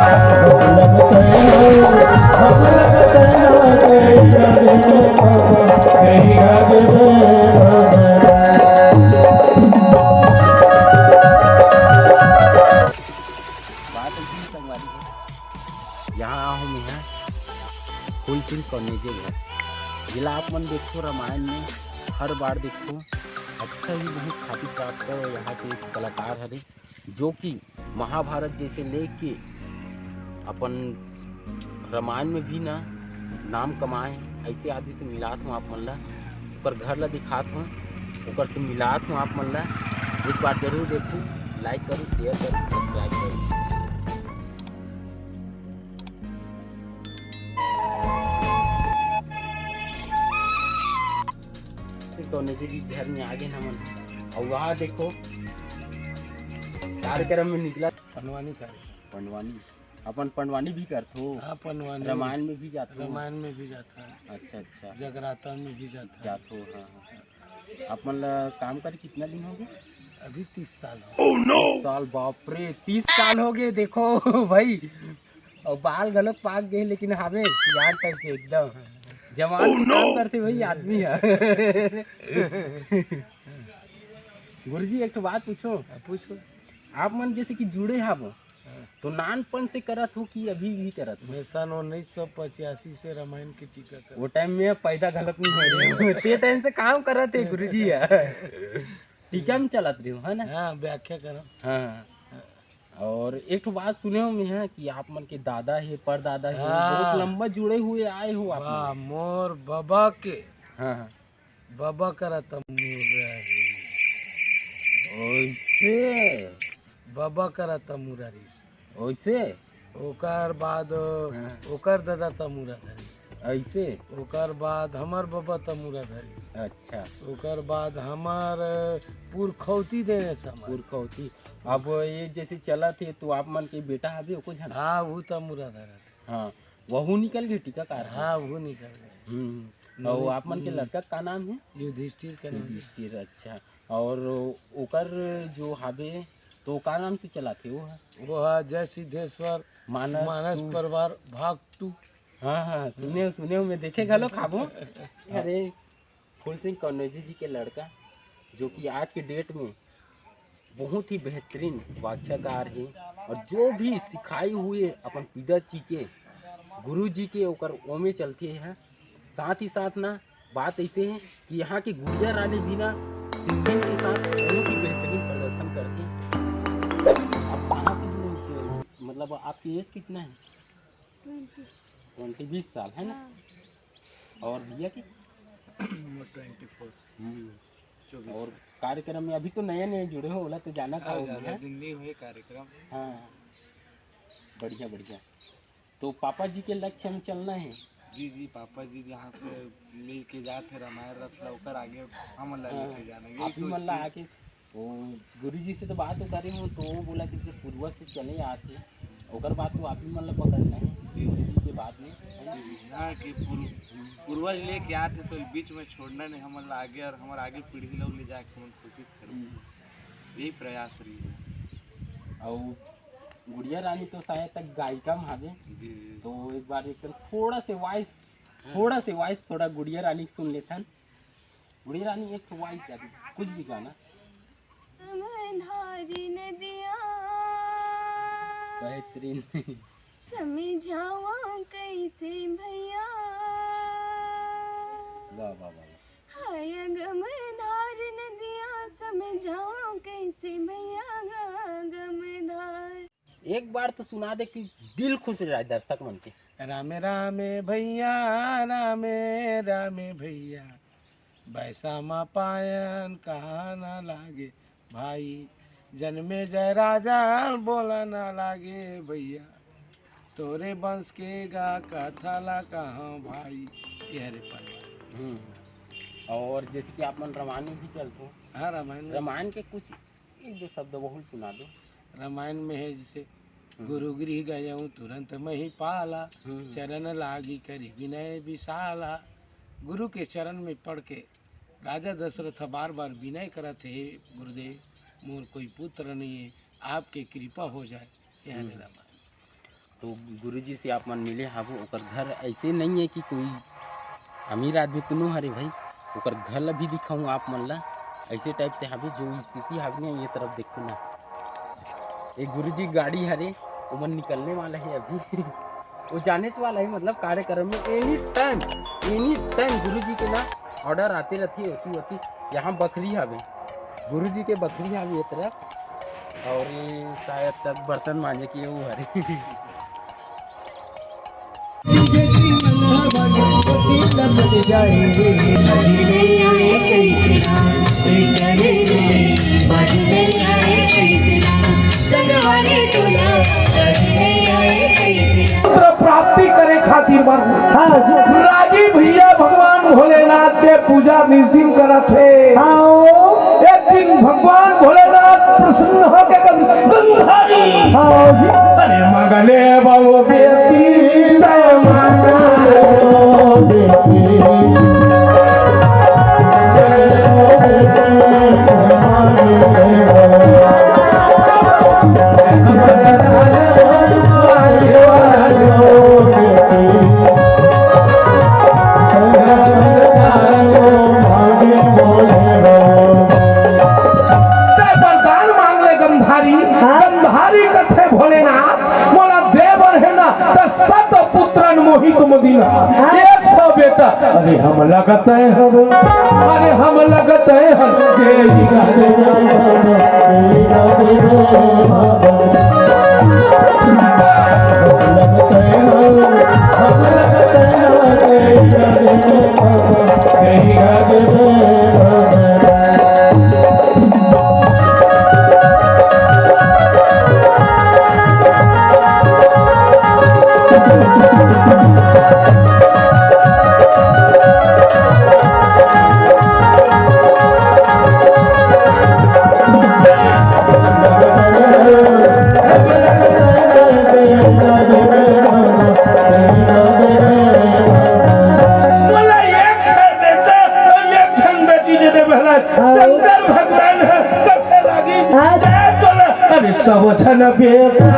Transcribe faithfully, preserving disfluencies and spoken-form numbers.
बात अइसे हे संगवारी हो, यहाँ आहूँ मैं हा फूल सिंह कौनेजे घर, जेला आप मन देखो रामायण में हर बार देखो, अच्छा ही बहुत ख्याति प्राप्त यहाँ के कलाकार हरे, जो कि महाभारत जैसे लेके अपन रामायण में भी ना नाम कमाए हे। ऐसे आदमी से मिलात हूँ आप मन ला, ओकर घर ला दिखात हूँ, ओकर से मिलात हूँ आप मन ला। एक बार जरूर देखू, लाइक करू, शेयर करू, सब्सक्राइब करू। कौन जी घर में आगे ना मन, और वहाँ देखो कार्यक्रम में निकला पंडवानी कार्यक्रम। पंडवानी, अपन पंडवानी भी करथो? हाँ, पंडवानी। रामायण में भी जाथो? रामायण में भी जाथन। अच्छा, अच्छा। जगराता में भी जाथन। जाथो, हाँ, हाँ। आप मन ला काम करे कितना दिन हो गए? अभी तीस साल हो। तीस साल, बाप रे, तीस साल हो गए। देखो भाई, और बाल घलोक पाक गए, लेकिन हावे सियान टाइप से एकदम जवान के काम करथे भाई आदमी ह। गुरुजी, एक ठो बात पूछो। हाँ, पूछो। आप मन जैसे कि जुड़े हवो, हाँ। तो नानपन से करत हो कि अभी भी करत हो? मैं सन उन्नीस सौ पचासी से रामायण के टीका कर वो टाइम में पैदा घलोक नहीं हो रहे हो। ते टाइम से काम करत हे गुरुजी ह। टीका में चलत रहे हो, है ना? हाँ, व्याख्या करम। हाँ। और एक ठो बात सुने हो मैं ह कि आप मन के दादा हे, परदादा हे, हाँ। बहुत लंबा जुड़े हुए आए हो आप वाह, मन। मोर बबा के हाँ, हाँ। बबा करा त मुरारी। ओइसे? बबा करा त मुरारी। ओइसे? ओकर बाद हाँ। ओकर दादा त मुरा धरी। ऐसे? ओकर बाद हमर बबा त मुरा धरी। अच्छा। ओकर बाद हमर पुरखौती देने समय। पुरखौती। अब ये जैसे चलत हे तो आप मन के बेटा हवे ओको झन? हाँ, वो त मुरा धरत। हाँ, वहू निकल गए टीकाकार। हाँ, वो निकल गए। हम्म। और आप मन के लड़का का नाम है? युधिष्ठिर का नाम है। युधिष्ठिर, अच्छा। और ओकर जो हावे, तो का नाम से चलाथे वो ह? वो ह जय सिद्धेश्वर मानस मानस टू। परिवार भाग टू। हाँ, हाँ, सुने हो, सुने हो, मैं देखे घलो खाबो। अरे, फूल सिंह कन्नौजी जी के लड़का, जो कि आज के डेट में बहुत ही बेहतरीन वाक्यकार हे और जो भी सिखाई हुए अपन पिता जी के, गुरु जी के, ओकर ओमे चलथे हे। साथ ही साथ ना, बात ऐसे है कि यहाँ की गुड़िया रानी भी ना सिंगिंग के साथ बहुत ही बेहतरीन प्रदर्शन करती है। आप कहाँ से जुड़े हुए हो? मतलब, आपकी एज कितना है? ट्वेंटी। ट्वेंटी, बीस साल है ना? हाँ। और भैया की? ट्वेंटी फोर। हम्म। चौबीस। और कार्यक्रम में अभी तो नए नए जुड़े हो, बोला तो जाना था। हाँ, वो ज़्यादा दिन नहीं हुए कार्यक्रम। हाँ, बढ़िया, बढ़िया। तो पापा जी के लक्ष्य में चलना है। जी, जी, पापा जी जहाँ पे लेके जात हे रामायण रथ ला, ओकर आगे हमन ला हाँ, लेके जाना, यही आप ही सोच मन ला के। आके, वो गुरु जी से तो बात तो करे हूँ, तो वो बोला कि जो पूर्वज से चले आते, ओकर बात तो आप ही मन ला पकड़ना है, जी। गुरु जी के बात में, है ना? यहाँ के पूर्व-, पूर्वज लेके आते तो बीच में छोड़ना नहीं हमन ला आगे, और हमर आगे पीढ़ी ला ले जाके हमन कोशिश करबो। हम्म। यही प्रयास रही है। और गुड़िया रानी तो शायद तक गायिका में हवे। जी, जी। तो एक बार एकदम थोड़ा से वॉइस, हाँ। थोड़ा से वॉइस थोड़ा गुड़िया रानी के सुन लेथन। गुड़िया रानी एक ठो वॉइस गा दे, कुछ भी गाना। हम धारी नदिया। बेहतरीन। समझावा कैसे भैया। वाह, वाह, वाह, वाह। हाय गम धार नदिया समझावा कैसे भैया गा गम धार। एक बार तो सुना दे कि दिल खुश हो जाए दर्शक मन के। रामे रामे भैया, रामे रामे भैया, बैसा मा पायन कहा ना लागे भाई, जनमे जय राजा बोला ना लागे भैया, तोरे वंश के गा कथा ला कहा भाई, ये हरे पल। हम्म। और जैसे कि आप मन रामायण में भी चलते हो, हाँ, रामायण में। रामायण के कुछ एक दो शब्द वहू सुना दो। रामायण में है जैसे, हम्म। गुरु गृह गयऊँ तुरंत मही पाला, हम्म। चरण लागी करी विनय विशाला। गुरु के चरण में पड़ के राजा दशरथ बार बार विनय करत हे, "हे गुरुदेव, मोर कोई पुत्र नहीं है, आपके कृपा हो जाए।" यह हम्म। रामायण। तो गुरुजी से आप मन मिले हाबो, ओकर घर ऐसे नहीं है कि कोई अमीर आदमी तो नो हरे भाई, ओकर घर ला भी दिखाऊँ आप मन ला। ऐसे टाइप से हाबे जो स्थिति हाबे ना, ये तरफ देखो ना, ये गुरुजी गाड़ी हरे, ओमन निकलने वाला है अभी। वो जाने वाला है, मतलब कार्यक्रम में एनी टाइम, एनी टाइम गुरुजी के ना ऑर्डर आते रहती है, होती होती। यहाँ बखरी हाबे, गुरुजी के बखरी हाबे ये तरफ, और ये शायद तक बर्तन मांजे के वो हरे। पुत्र प्राप्ति करे खातिर बर हाँ जी। रागी भैया भगवान भोलेनाथ के पूजा निस दिन करत हे। हाँ। एक दिन भगवान भोलेनाथ प्रसन्न होके कथे, गंधारी। हाँ जी। अरे मगले बाबू बेटी, जय माता। ते वरदान मांग ले गंधारी। हाँ। गंधारी कथे भोलेनाथ, मोला दे बर हे ना, त सत पुत्रन मोहि तुम दीन्हा। हाँ। एक सौ बेटा। अरे हम लगत हैं, अरे हम लगत हैं, हम देई गा। बोला, एक से बेटा और एक झन बेटी दे दे महाराज। हाँ। शंकर भगवान है, कथे लागी। हाँ। जय बोला। अरे सब झन बेटा,